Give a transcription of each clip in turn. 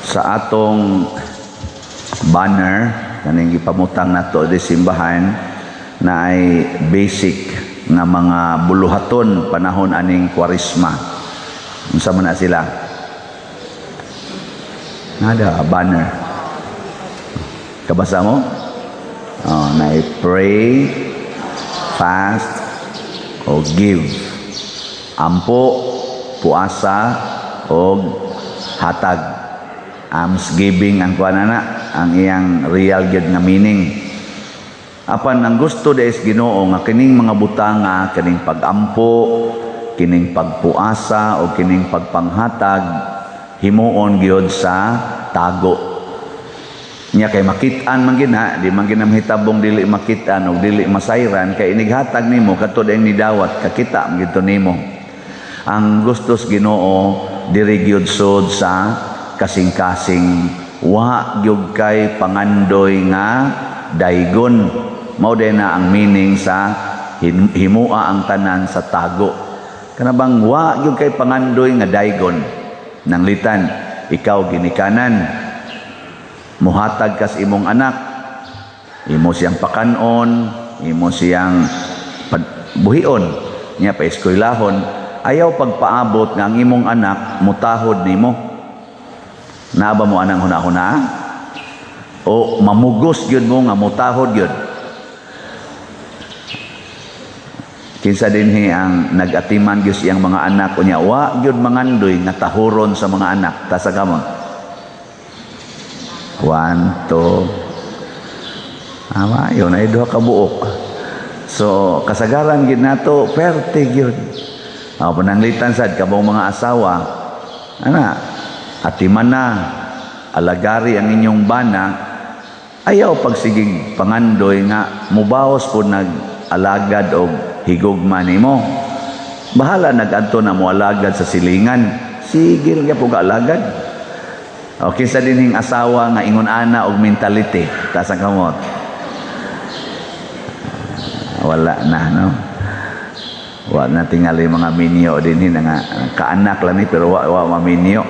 Sa atong banner kaning gipamutang nato di simbahan na ay basic nga mga buluhaton panahon aning Kwaresma. Unsa man na sila? Nada banner. Kabasa mo? Oh, na pray, fast, o give. Ampo, puasa, o hatag. Almsgiving ang kuan na, ang iyang real gyud nga meaning. Apan ang gusto des Ginoo nga kining mga butanga, kining pagampo, kining pagpuasa o kining pagpanghatag, himuon gyud sa tago. Nya kay makit-an man gina, di man gina mahitabong dili makit-an o dili masayran, kay inighatag nimo kadto dayong nidawat, kakita man gid to nimo. Ang gustos Ginoo diri gyud sud sa kasing-kasing, wa gyud kay pangandoy nga daygon. Mao din na ang meaning sa himua ang tanan sa tago. Kana bang wa gyud kay pangandoy nga daygon. Nanglitan ikaw ginikanan, muhatag kas imong anak, imo siyang pakanon, imo siyang buhion niya, pa eskwelahon, ayaw pagpaabot nga ang imong anak mutahod nimo. Naa ba mo anang hunahuna o mamugos gyud mo nga mutahod gyud? Kinsa dinhi ang nag-atiman gyud siyang mga anak, unya wa gyud mangandoy nga tahuron sa mga anak? Tasa kamot. One, two. Ama, yun ay duha ka buok. So, kasagaran gid nato, perte gyud. Ah, pananglitan sad kabong mga asawa, ana, atiman na, alagari ang inyong bana, ayaw pagsigig pangandoy nga mubaos po nag-alagad og higugma nimo. Bahala nag-adto na mo alagad sa silingan. Sigil ka po alagad. O kinsa dinhing asawa nga ingon ana og mentality? Taas ang kamot. Wala na, no? Wa na tingali mga minyo dinhi nga kaanak lang ni, pero wa maminyo.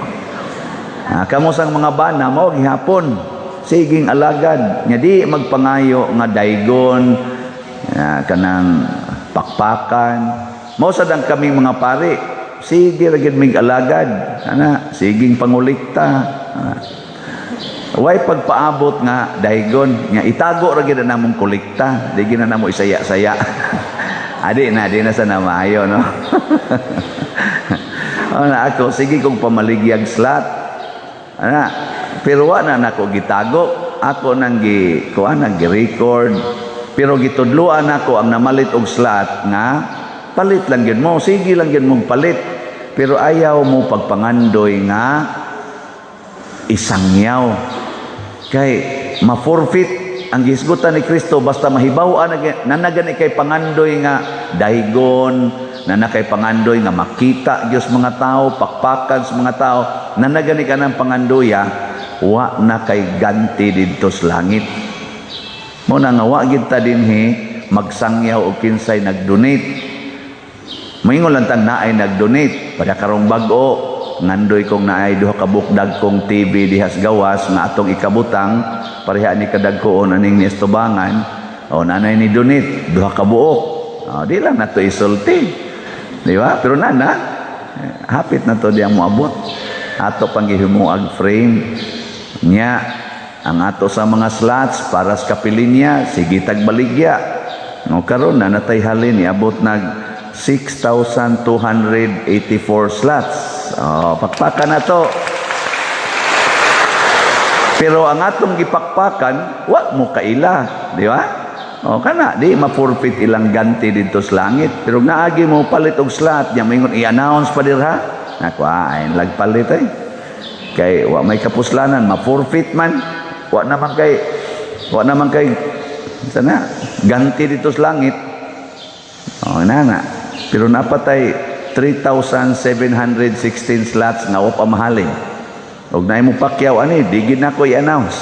Ah, kamo sang mga bana mao gihapon. Siging alagad nya, di magpangayo nga daygon, kanang pakpakan. Mao sad ang kaming mga pari. Sige ra gyud mig alagad. Ana, siging pangulikta. Ana. Way pagpaabot nga daygon nga itago ra gyud na namong kolekta, di gyud na namo isaya-saya. Adi na, di na sa maayo, no? O na ako sige kong pamaligyag slot. Ana, pero wa na nako gitago. Ako nang gi kuan, nang gi-record. Pero gitudloan nako ang namalit og slot nga palit lang gyud mo, sige lang gyud mong palit. Pero ayaw mo pagpangandoy nga isangyaw. Kay ma-forfeit ang gisgutan ni Kristo basta mahibaw-an nanagan kay pangandoy nga daygon, nana kay pangandoy nga makita gyud sa mga tao, pakpakan sa mga tao, nanagan ka ng pangandoya, wa na kay ganti didto sa langit. Mo na nga wa gid ta dinhi magsangyaw og kinsay nag-donate. Moingon lang tang naay nag-donate pada karong bag-o, ngandoy kong naay duha ka buok dagkong TV dihas gawas nga atong ikabutang pareha ni kadagkoon aning ni Estubangan. O nanay ni donate duha ka buok. O, di lang nato isulti, di ba? Pero nana hapit na to diyang moabot, ato pang gihimuag frame nya ang ato sa mga slots para sa kapilinya, sige tagbaligya. No, karon na natay halin, niabot nag 6,284 slots. Oh, pakpakan na to. Pero ang atong gipakpakan, wa mo kaila, di ba? O kana, di ma-forfeit ilang ganti dito sa langit. Pero naagi mo palit og slot, nya moingon i-announce pa dirha. Nako, ay lagpalit eh. Kay wa may kapuslanan, ma-forfeit man. Wa naman kay sana ganti dito sa langit. O na. Pero napatay 3,716 slots nga wa pa mahalin. Og naay mo pakyaw ani, di gid nako i-announce.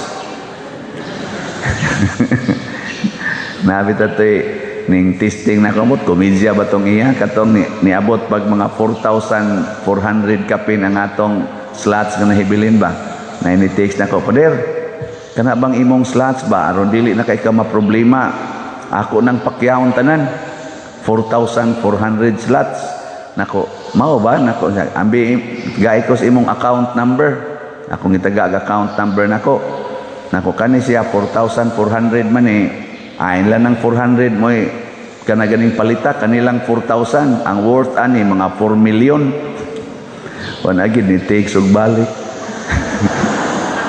Nabit atoy ning testing na kamot, komedya ba tong iya katong niabot pag mga 4,400 kapin ang atong slots nga nahibilin ba. Na ni-text nako, "Pader, kana bang imong slots ba, aron dili na kay ka maproblema, ako nang pakyawon tanan, 4,400 slots." Nako, "Mao ba?" Nako, "Ambi gay ko sa imong account number." Akong itaga ang account number nako. Nako, "Kani siya 4,400 man eh. Ayon lang ng 400 mo eh. Kana ganing palita kanilang 4,000 ang worth ani mga 4 million." Wala gid ni text og balik.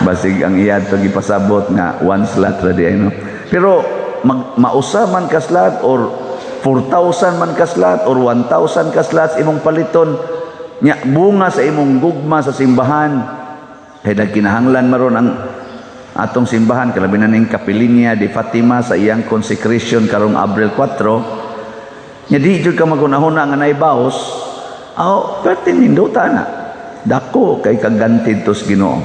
Basig ang iya to gipasabot nga one slot ra di ay, no. Pero mausa man ka slot or 4,000 man ka slot or 1,000 ka slots imong paliton nya, bunga sa imong gugma sa simbahan, kay nagkinahanglan maron ang atong simbahan, kalabi na ning Kapilinya de Fatima sa iyang consecration karong Abril 4 nya, di jud ka magunahuna nga naibaos aw pwede nindota na dako kay kaganti tos Ginoo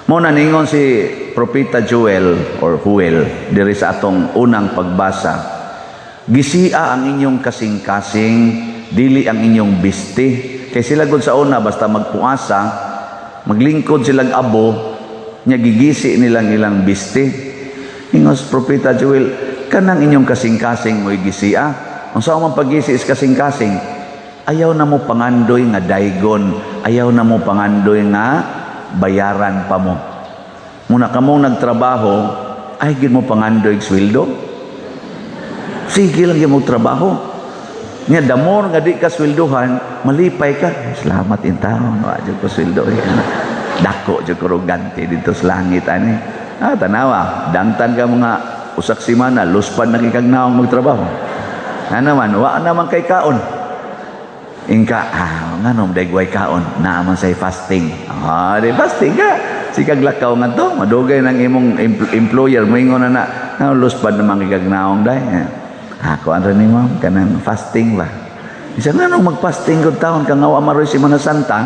mo. Na ningon si Propeta Joel or Huel diri sa atong unang pagbasa, "Gisia ang inyong kasing-kasing, dili ang inyong biste." Kay sila gud sa una, basta magpuasa, maglingkod silang abo nya, gigisi nilang ilang biste. Ingos Propeta Joel, "Kanang inyong kasing-kasing mo'y gisia." Unsa man paggisi is kasing-kasing? Ayaw na mo pangandoy nga daygon, ayaw na mo pangandoy nga bayaran pa mo. Muna kamong nagtrabaho, ay gid mo pangandoy og sweldo. Sige lang gyud mo trabaho. Nya the more nga di ka sweldohan, malipay ka. "Salamat in taon, wa jud ko sweldo. Eh. Dako jud ko ganti dito sa langit ani." Ah, tanawa, dangtan ka mga usak semana, luspad na kay naong magtrabaho. Ano man, wa naman kay kaon. Ingka, "Ah, nganom dagway kaon, naaman say fasting." Ah, di fasting ka. Sikag lakaw nga to, madugay ng imong employer, moingon na na, na luspad naman kay naong day. "Ah, kuan ra ni ma'am, kanang fasting ba?" Isa nga nung mag-fasting kung taon kang wa maroy Semana Santa,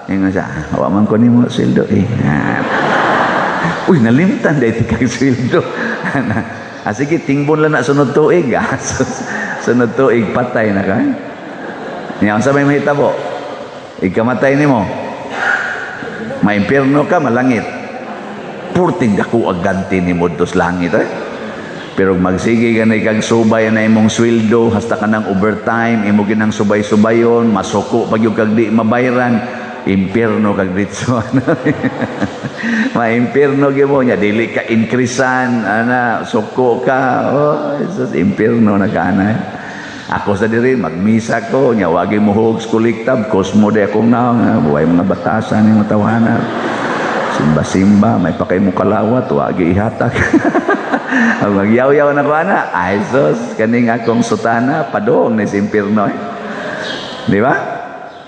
ingon siya, "Ah, wa man ko nimo sweldo eh." Ah. "Uy, nalimtan dahil ti kag sweldo." "Ah, sige, tingbon lang na sunod tuig." Ah, sunod tuig, patay na ka. Niya, unsa may mahitabo? Ikamatay nimo. Maimpierno ka, malangit. Purting dako ang ganti ni mo sa langit eh. Pero magsige ka na ikag subay na imong sweldo, hasta ka ng overtime, imo ginang subay-subayon, masuko pag yung kag di mabayran, impierno kag ditso. Ma-impierno gyud mo nya, dili ka increasean, ana, suko ka, oh, Jesus, impierno na ka na. Ako sa diri magmisa ko nya, wagi mo hog kolekta, kosmo di akong naong, ah, buhay mga batasan ni tawanan. Simba-simba, may pakay mo kalawat, wagi ihatag. Ang magyaw-yaw na ko ana, ay sus, kaning akong sutana, padong ni sa impierno eh. Di ba?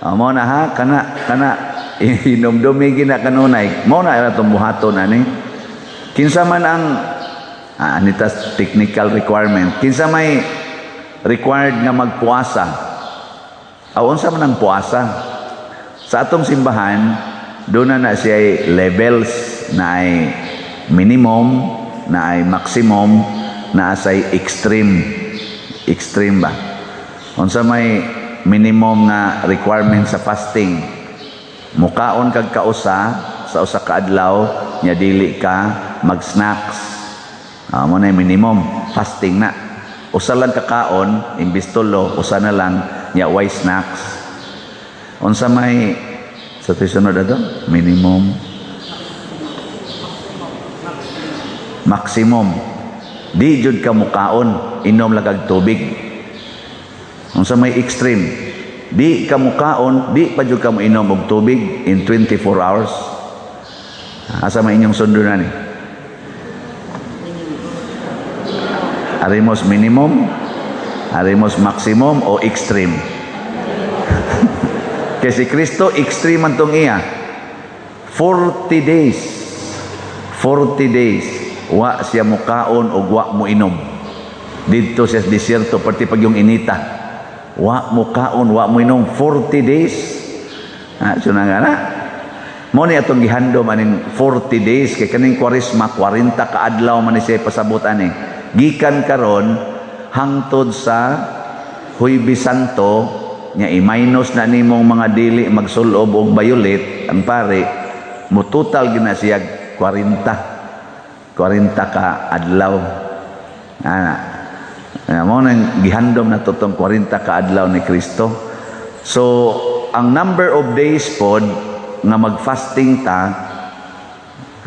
O, mo na ha, kana, kana, hinumdumi gina kanunay. Mo na ira itong buhaton ani. Kinsa man ang, ah, anitas technical requirement, kinsa may required nga magpuasa? Aw, unsa man ang puasa? Sa atong simbahan, doon na na siya levels na ay minimum, na ay maximum, na say extreme. Extreme ba? Unsa may minimum nga requirement sa fasting? Mukaon kag kausa sa usa ka adlaw nya dili ka mag-snacks. Ah, mo na yung minimum fasting na. Usa lang kakaon, imbis tulo, usa na lang nya way snacks. Unsa may sa tisunod ato? Minimum, maximum. Di jud ka mukaon, inom lang kag tubig. Unsa may extreme? Di ka mukaon, di pa jud ka mo inom og tubig in 24 hours. Asa may inyong sundo na ni? Arimos minimum, arimos maximum o extreme? Kay si Kristo extreme man tong iya. 40 days. 40 days wa siya mukaon og wa mo inom. Didto siya sa desierto, pati pag yung inita. Wa mukaon, wa mo inom 40 days. Ah, so na nga na. Mo ni atong gihandom aning 40 days kay kaning Kwaresma 40 ka adlaw man ni siya pasabot ani. Gikan karon hangtod sa Huwebes Santo nya, i-minus na nimong mga dili magsulob og violet ang pare. Mo total gina siya 40. 40 ka adlaw. Ana. Ana mo nang gihandom na to tong 40 ka adlaw ni Kristo. So, ang number of days pod nga mag-fasting ta,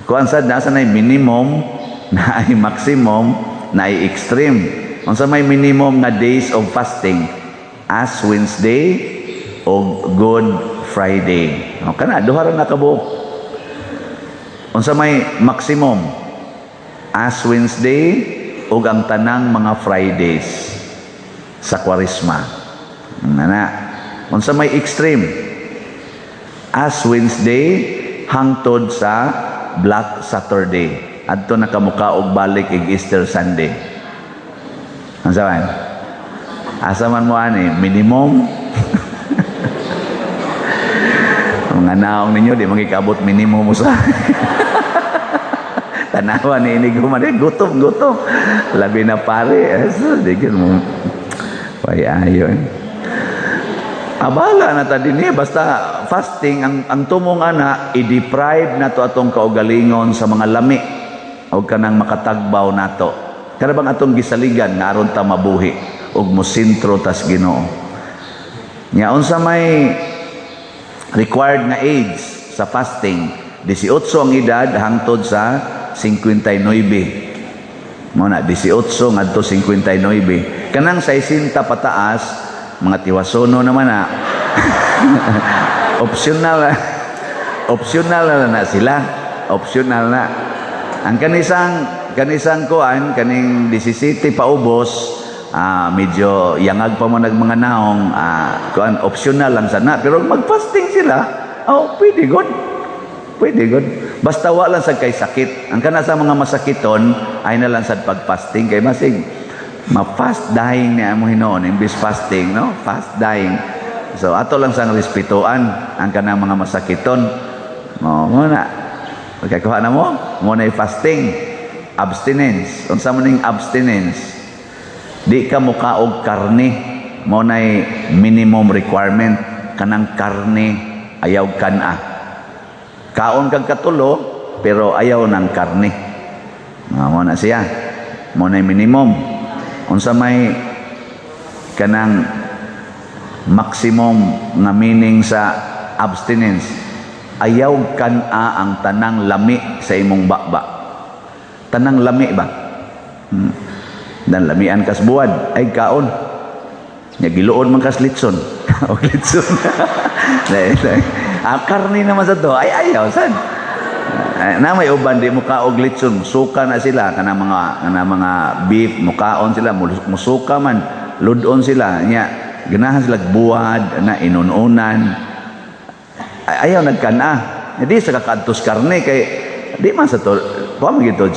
kuan sad nasa na minimum, na ay maximum, na ay extreme. Unsa may minimum nga days of fasting? Ash Wednesday o Good Friday. O kana duha ra na kabuok. Unsa may maximum? Ash Wednesday ug ang tanang mga Fridays sa Kwaresma. Nana. Unsa may extreme? Ash Wednesday hangtod sa Black Saturday. Adto na kamuka og balik ig Easter Sunday. Unsa man? Asa man mo ani minimum? Mga naong ninyo di magikabot minimum mo sa tanawa ni ini guman eh, gutom gutom labi na pare eh, so, di gyud mo way ayo eh. Abala na ta dinhi, basta fasting ang tumong ana, i-deprive na to atong kaugalingon sa mga lami og kanang makatagbaw nato. Kana bang atong gisaligan nga aron ta mabuhi ug mosentro tas Ginoo. Nya unsa may required nga age sa fasting? 18 ang edad hangtod sa 59. Mo na 18 ngadto 59. Kanang 60 pataas, mga tiwasono naman na. Optional optional na, na sila. Optional na. Ang kanisang kuan, kaning 17 paubos, medyo yangag pa mo nag mga naong, kuan, optional lang sana, pero mag-fasting sila, oh, pwede good. Pwede good. Basta wa lang sad kay sakit. Ang kana sa mga masakiton ay na lang sad pag-fasting kay masig ma-fast dying niya mo hinuon imbis fasting, no? Fast dying. So ato lang sang respetuan ang kanang mga masakiton. Mo na. Okay, kuha na mo. Mo na fasting. Abstinence. Unsa man ning abstinence? Di ka mukaog karne. Mo na minimum requirement, kanang karne ayaw kana. Kaon kag katulo pero ayaw ng karne. Mo na siya. Mo na minimum. Unsa may kanang maximum nga meaning sa abstinence? Ayaw kan-a ang tanang lami sa imong baba. Tanang lami ba? Dan lamian kas buwad ay kaon. Nya giluod man kas litson. O litson. Dai, dai. Ah, karne naman sa to ay ayaw sad. Ay, na may uban di mukaog litson, musuka na sila kanang mga beef, mukaon sila, musuka man, ludon sila. Nya ganahan sila buwad na inununan. Ay, ayaw nagkana. Hindi sa kakaadtos karne kay di man sa to kuha man gito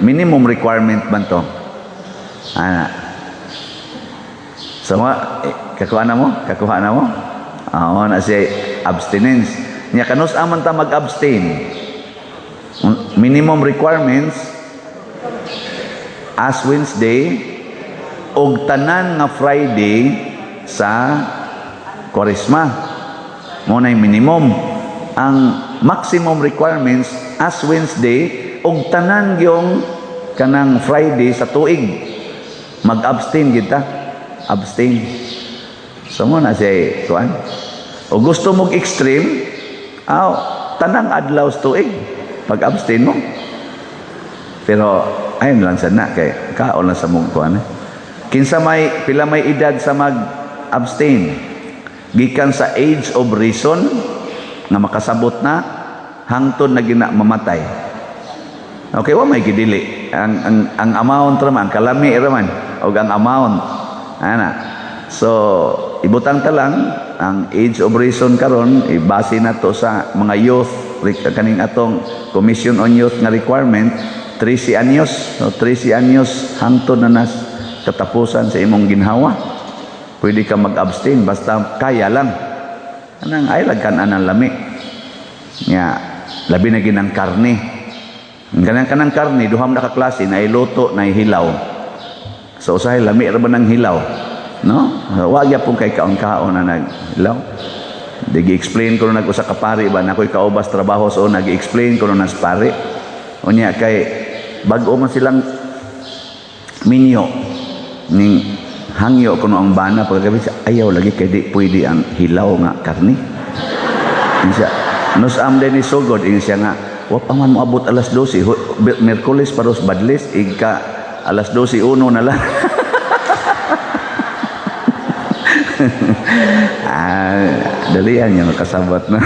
minimum requirement man to. Ana. So, eh, kakuha na mo? Kakuha na mo? Ah, na siya abstinence. Nya kanus aman ta mag-abstain? Minimum requirements, Ash Wednesday og tanan nga Friday sa Kwaresma. Mo na yung minimum. Ang maximum requirements, Ash Wednesday og tanan yung kanang Friday sa tuig. Mag-abstain kita. Abstain. So mo na siya kuan. O gusto mong extreme, aw, tanang adlaw sa tuig pag-abstain mo. Pero ayun lang sana kay kaon lang sa mong kuan. Eh. Kinsa may pila may edad sa mag-abstain? Gikan sa age of reason nga makasabot na hangtod na gina mamatay. Okay, wa may gidili. Ang amount ra man, ang kalami ra man og ang amount. Ana. So, ibutang ta lang ang age of reason karon, ibase na to sa mga youth kaning atong Commission on Youth nga requirement, 13 anyos. So 13 anyos hangtod na nas katapusan sa imong ginhawa. Pwede ka mag-abstain basta kaya lang. Anang ay lag kan anang lami. Nya labi na ginang karne. Ang kanang karne duha man ka klase, na luto na hilaw. So usahay lami ra ba ng hilaw? No? Wa gyapon kay kaon-kaon na naghilaw. Di explain ko nag usa ka pari ba na ako'y kaubas trabaho, so nag-explain ko na sa pari. Unya kay bag-o man silang minyo, ning hangyo kuno ang bana pagkagabi siya, "Ayaw lagi kay di pwede ang hilaw nga karni." Ingon siya, "Nus am din ni sugod?" Ingon siya nga, "Wa pa man moabot alas 12, Miyerkules pa ros badlis, igka alas 12:01 na lang." Ah, dalian niya makasabot na.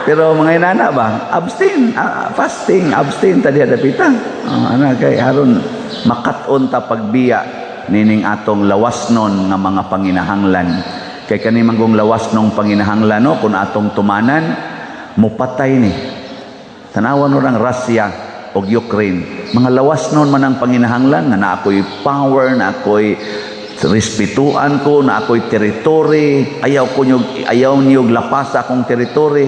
Pero mga inana ba, abstain, fasting, abstain ta diha dapita. Oh, ana kay aron makat-on ta pagbiya nining atong lawasnon nga mga panginahanglan. Kay kani manggong lawasnong panginahanglan, no, kung atong tumanan, mupatay ni. Tanawan no ang Russia og Ukraine. Mga lawasnon man ang panginahanglan nga na ako'y power, na ako'y respetuan ko, na ako'y territory, ayaw niyo lapas sa akong territory.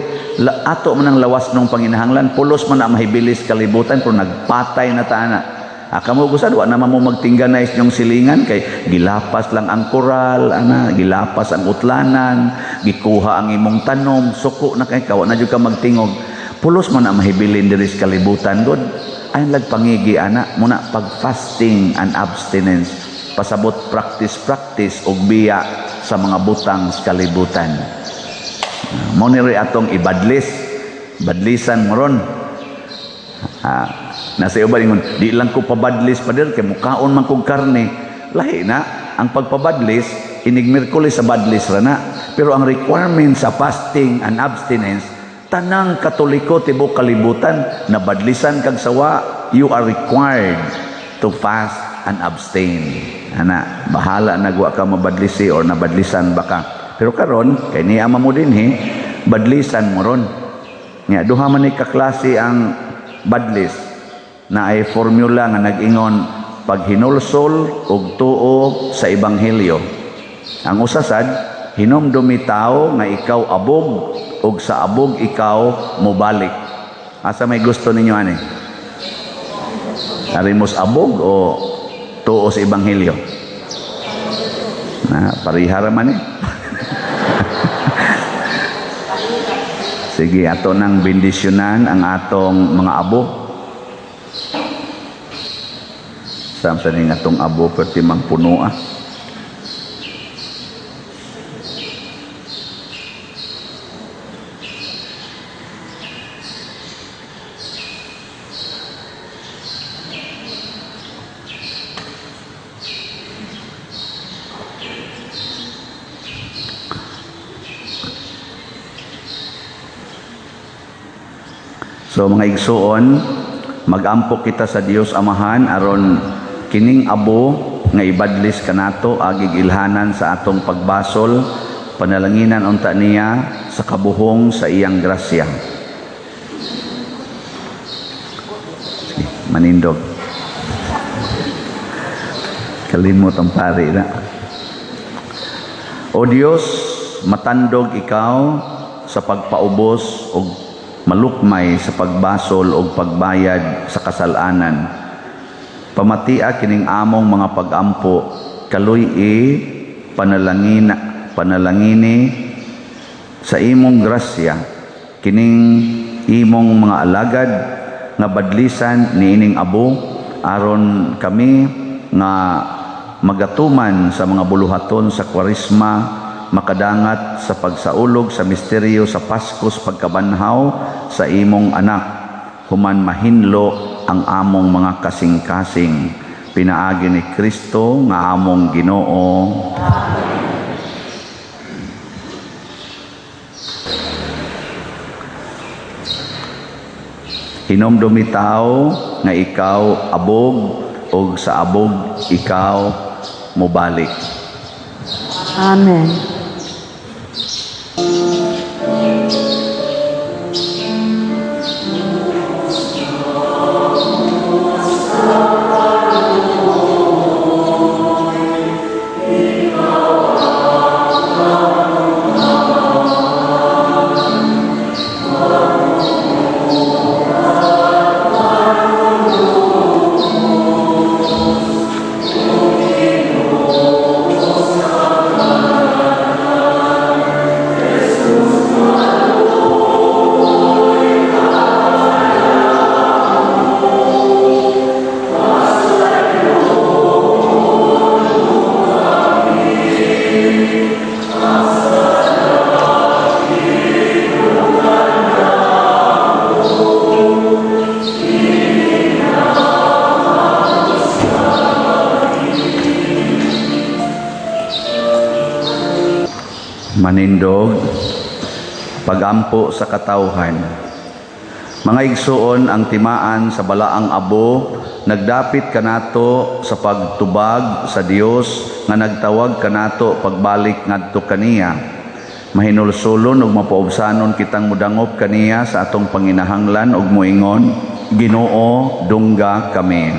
Ato man ang lawas ng panginahanglan, pulos man na mahibilis kalibutan, pero nagpatay na ta ana. Ah, kamo gusad wa naman mo magtingganay inyong silingan kay gilapas lang ang koral ana, gilapas ang utlanan, gikuha ang imong tanom, suko na kay kawa na jud ka magtingog. Pulos man na mahibilin diri sa kalibutan god. Ayon lag pangigi ana muna pag fasting and abstinence, pasabot practice practice og biya sa mga butang sa kalibutan. Ah, mao ni atong ibadlis, badlisan mo ron. Ah, nasa uban ingon, "Di lang ko pabadlis, pader, kay mukaon man kog karne." Lahi na ang pagpabadlis, inig Miyerkules sa badlis ra na. Pero ang requirement sa fasting and abstinence, tanang Katoliko tibok kalibutan na badlisan kag sawa, you are required to fast and abstain. Ana, bahala nagwa ka mabadlisi or nabadlisan ba ka. Pero karon kay niya mo dinhi, badlisan mo ron. Nga duha man ni kaklase ang badlis, na ay formula nga nag-ingon paghinulsol og tuo sa ebanghelyo. Ang usa sad, hinumdumi tao nga ikaw abog ug sa abog ikaw mobalik. Asa may gusto ninyo ani? Arimos abog o tuo sa ebanghelyo? Na pareha ra man eh. Sige, ato nang bendisyonan ang atong mga abo. Sam sa ning atong abo perti mang puno ah. So mga igsuon, magampo kita sa Dios Amahan aron kining abo nga ibadlis kanato agig ilhanan sa atong pagbasol, panalanginan unta niya sa kabuhong sa iyang grasya. Sige, manindog. Kalimot ang pari na. O Dios, matandog ikaw sa pagpaubos og malukmay sa pagbasol og pagbayad sa kasalanan. Pamatia kining among mga pagampo, kaluy-i, panalangini sa imong grasya kining imong mga alagad nga badlisan niining abo aron kami nga magatuman sa mga buluhaton sa Kwaresma makadangat sa pagsaulog sa misteryo sa Paskos pagkabanhaw sa imong anak, human mahinlo ang among mga kasing-kasing, pinaagi ni Kristo nga among Ginoo. Hinomdumi tao nga ikaw abog ug sa abog ikaw mobalik. Amen. Manindog, pagampo sa katawhan. Mga igsuon, ang timaan sa balaang abo nagdapit kanato sa pagtubag sa Dios nga nagtawag kanato pagbalik ngadto kaniya. Mahinulsulon ug mapaubsanon kitang mudangop kaniya sa atong panginahanglan ug moingon, "Ginoo, dungga kami."